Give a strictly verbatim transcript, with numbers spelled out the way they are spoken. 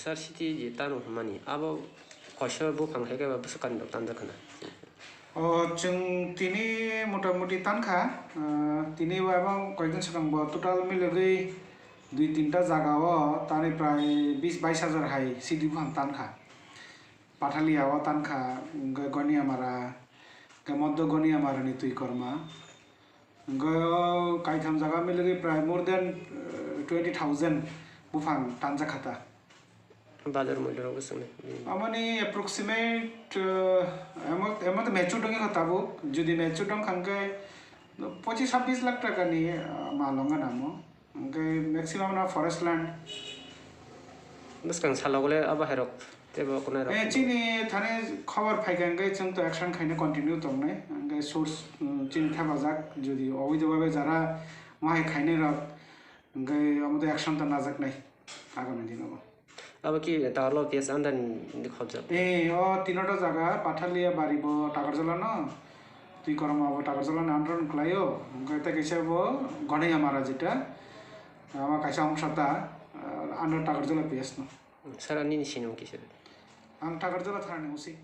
Sir, city je tano hwnmani, abo koiso buphang hai khe ba bwswk kani rok tanjak khna? O chwng tini motamuti tankha, ah, tini abo koikdin swkang bo total milogwi dui tinta jaga o tani prai bis bais hajar hai city buphang tankha. Pathalia o tankha, hwnkhe Goniamara, hwnkhe Moddo Goniamara ni twi korma. Hwnkhe o kaitham jaga milogwi prai more than, eh, twenty thousand buphang tanjak kha ta. Bazar mulya rok bwswk nai. Amoni approximate, eh, emo emo to mature dongwi kha tabuk. Jodi mature dong kha hwnkhe pochis sabbish lakh taka ni, eh, mal wngnai amo. Hwnkhe maximum na forest land. Bwskang salo gole abo hai rok tebo kunai rok. Eh, chini thani khobor phaikha hwnkhe chwng to action khaina continue tongnai. Hwnkhe source, mm, chini thepajak jodi obidho bhabe jara mohai khainai rok hwnkhe omo to action to najaknai agami dinogo. Abo ki talo P S under ni khobjak? Eh, o tinota jaga Pathalia bari bo Takarjala no. Twi korma bo Takarjala ni under ni kwlaio. Hwnkhe tei kaisa bo Goneyamara jeta. Ama kaisa ongsa ta, ah, under Takarjala P S no. Sir, ani ni sinong kisa? Ang Takarjala thani usi.